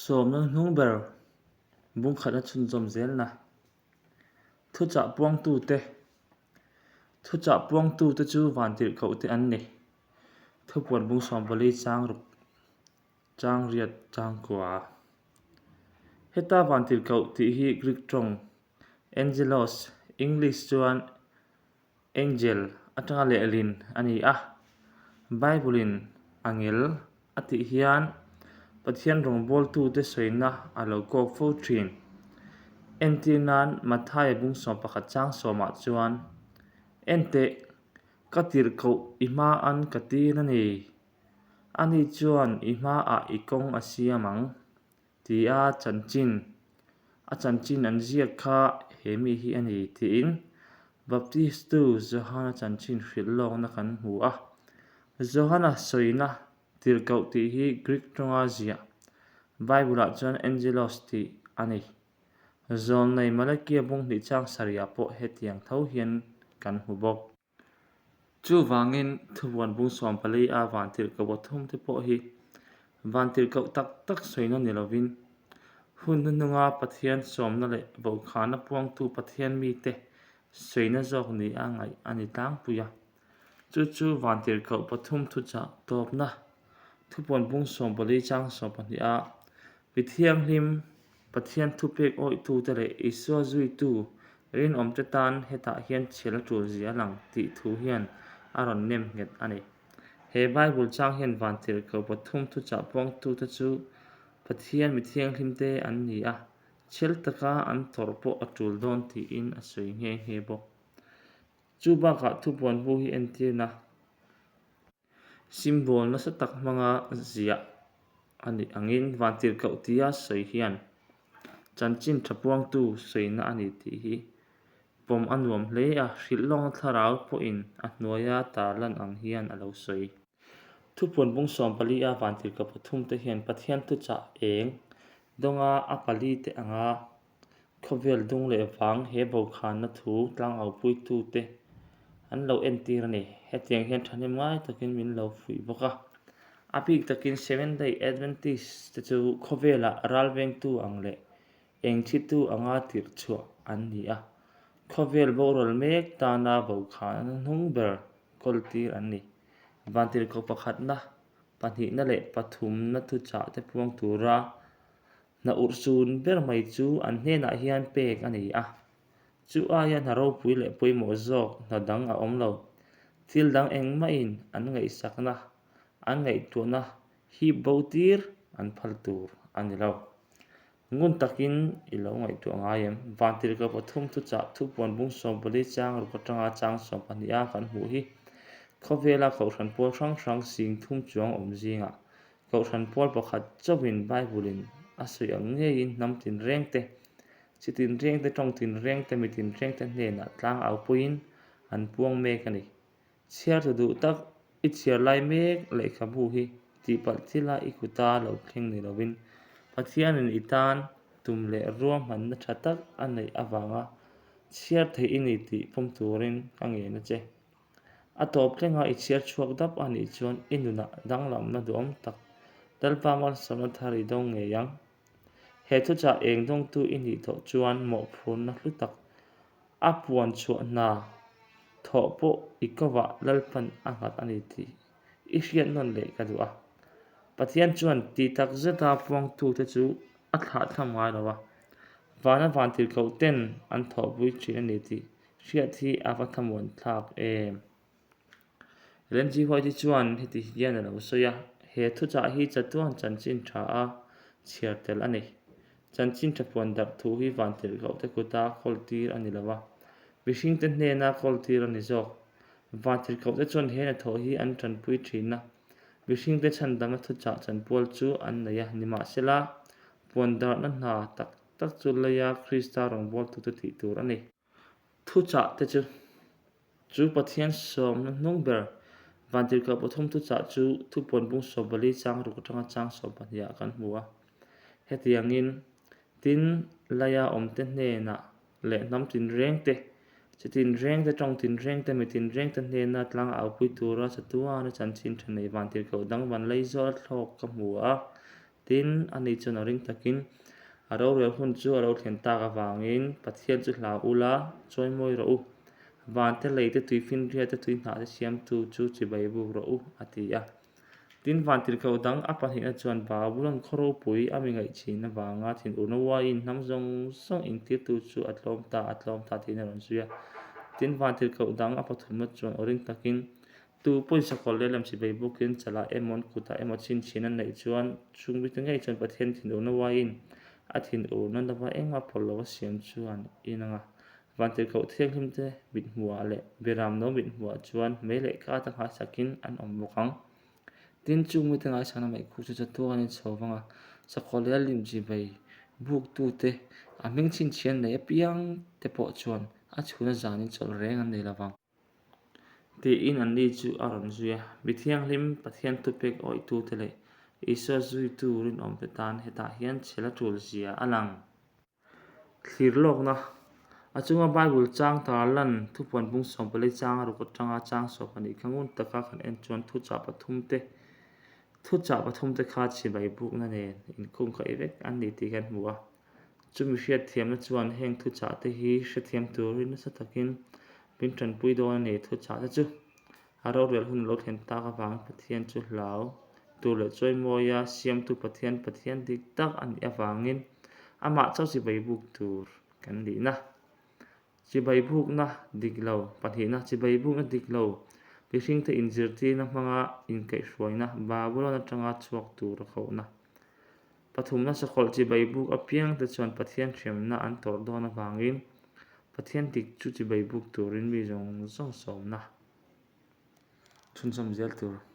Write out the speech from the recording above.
Sawmna hnung ber bungkhatna chhunzawm zelna. Thuchah puangtute Thuchah puangtute chu vantirhkohte an ni. Thupuan bung sawmpali chang ruk chang riat chang kua. Heta vantirhkoh tih hi Greek tawng angelos, English chuan Angel atanga lehlin a ni a, Bible-in angel a tih hian Pathian rawngbawltute sawina a lo kawk fo thin. Entir nan Mathaia bung 11 chang sawmah chuan, Enteh, ka tirhkoh i hma'n ka tir a ni. Ani chuan i hmaah i kawng a siam ang. Tia chanchin, a chanchin an ziak kha he mi hi a ni tiin Baptistu Johana chanchin hrilh lawkna kan hmu a. Johana sawina tirhkoh tih hi Greek tawnga ziah, Bible-ah chuan angelos tih a ni. Zawlnei Malakia bung hnih chang sarihah pawh hetiang tho hian kan hmu bawk. Chuvangin thuvuan bung 14 a vantirhkoh pathum te pawh hi vantirhkoh tak tak sawina ni lovin hun hnuhnunga Pathian sawmna leh vaukhana puangtu Pathian mite sawina zawk ni a ngaih a ni tlangpui a. Chu chu vantirhkoh pathum thuchah tawpna thupuan bung 14 chang 12 a mi thianghlim Pathian thupek awihtute leh Isua zuitu rinawmte tan hetah hian chhial a tul zia a lang tih thu hian a rawn nem nghet a ni. He Bible chang hian vantirhkoh pathum thuchah puangtute chu Pathian mi thianghlimte an ni a, chhial taka an tawrh pawh a tul dawn tiin a sawi nghe nghe bawk. Chu bakah thupuan bu hi entirna. Symbol nasa tak hmanga ziah a nih angin vantirhkoh tia sawi hian chanchin tha puangtu sawina a ni tih hi pawm a nuam hle a, hrilh lawngna thlarau pawhin a hnuaia tarlan ang hian a lo sawi. Thupuan bung 14 a vantirhkoh pathum te hian Pathian thuchah eng dawnga a pali te anga Khawvel dung leh vang he bokhanna thu tlangaupui-tute an lo entir a ni. Hetiang hian thahnem ngai takin min lo fuih bawk a. A bik takin Seventh-day Adventist te chu khawvelah ralvengtu ang leh engchhitu anga tirh chhuah an ni a. Khawvel boral mek tana bokhanna hnung ber kawltir an ni. Vantirhkoh pakhatna, pahnihna leh pathumna thuchah te puang tura Hna urhsun ber mai chu an hnenah hian pek a ni a, chu aia hna ropui leh pawimawh zawk hna dang a awm lo. Thil dang engmahin an ngaihsakna, an ngaihtuahna hip bo tir an phal tur a ni lo. Ngun takin i lo ngaihtuah ngai em? Vantirhkoh pathum thuchah thupuan bung 14 chang ruk atanga chang 12 a kan hmuh hi khawvela kohhran pawl hrang hrang sing thum chuang awm zingah Kohhran pawl pakhat chauhin Bible-in a sawi ang ngeiin hnam tinrengte, chi tinrengte, tawng tinrengte, mi tinrengte hnenah tlang au pawhin an puang mek a ni. Chhiartu duh tak i chhiar lai mek lehkhabu hi tihpalh thila i kuta lo thleng ni lovin Pathianin i tan tum leh ruahmanna tha tak a neih avanga chhiar theih i ni tih pawm turin ka ngen a che. A tawp tlenga i chhiar chhuak dap a nih chuan i nunah danglamna duhawm tak Lalpa malsawmna thar i dawng ngei ang. He thuchah eng dawngtu i nih tawh chuan mawhphurhna hlu tak a puan chhuah hna thawh pawh i kovah Lalpan a nghat a ni tih i hriat nawn leh ka duh a. Pathian chuan ti tak zeta puangtute chu a thlahthlam ngai lo a, vana vantirhkoh ten an thawhpui thin a ni tih Hriat hi a va thlamuan thlak em? Ellen G. White-i chuan heti hian a lo sawi a, He thuchah hi chatuan chanchin tha a chhiar tel a ni. Chanchin tha puan darh thu hi vantirhkohte kuta kawltir a ni lo a, mihringte hnena kawltir a ni zawk. Vantirhkohte chuan he hnathawh hi an tanpui thin a, mihringte chhandamna thuchah chanpual chu an nei a, nimahsela, puan darhna hna tak tak chu leia Krista rawngbawltute tih tur a ni. Thuchah te chu, chu Pathian sawmna hnung ber Vantirhkoh pathum thuchah chu thupuan bung 14 chang ruk atanga chang 12 ah kan hmu a. Hetiangin, tin, leia awmte hnenah leh hnam tinreng te, chi tinreng te, tawng tinreng te, mi tinreng te hnena tlang aupui tura chatuana chanchin tha nei Vantirhkoh dang van lei zawla thlawk ka hmu a. Tin, ani chuan a ring takin, A rorel hun chu a lo thlen tak avangin Pathian chu hlau ula, chawimawi rawh u. Vante lei te tui finria te tui hnah te siamtu chu chibai buk rawh u, a ti a. Tin, vantirhkoh dang a pahnihna chuan Babulon khaw ropui a mi ngaihchhin avanga thinurna uaiin hnam zawng zawng intirtu chu a tlawm ta, a tlawm ta tiin a rawn zui a. Tin, vantirhkoh dang a pathumna chuan aw ring takin, Tu pawisa kawlh leh lam chibai bukin chalah emaw an kutah emaw chhinchhin an neih chuan chung mite ngei chuan Pathian thinurna uaiin a thinurna lova engmah pawlh lova siam chuan in ang a. Vantirhkoh thianghlimte mithmuhah leh Biramno mithmuhah chuan mei leh kata nghaisakin an awm bawk ang. Tin, chung mite ngaisakna meikhu chu chatuan in chho vang a, sakhaw leh a lim chibai buktute a hming chhinchhian nei apiang te pawh chuan a chhuna zanin chawlh reng an nei lo vang. Tiin anni chu a rawn zui a. Mi thianghlim Pathian thupek awihtute leh Isua zuitu rinawmte tan hetah hian chhel a tul zia a lang. Thlir lawkna, A chunga Bible chang tar lan thupuan bung sawmpali chang a ruk atanga chang sawp a nih kha ngun taka kan en chuan thuchah pathumte thuchah pathumte kha chibai bukna nen inkungkaih vek an ni tih kan hmu a. Chumi hriatthiamna chuan heng thuchah te hi hrethiam turin nasa takin min tanpui dawn a ni. Thuchah te chu a rorel hun a lo thlen tak avangin Pathian chu hlau tur leh chawimawia siamtu Pathian Pathian dik tak a nih avangin amah chauh chibai buk tur kan nihna. Chibai bukna dik lo pahnihna chibai bukna dik lo mihringte inzirtirna hmanga inkaihhruaina Babulon atanga chhuak tur a kohna. Pathumna sakawlh chibai buk apiangte chuan Pathian hriamna an tawrh dawn avangin Pathian dik chu chibai buk turin mi zawng zawng sawmna chhunzawm zel tur.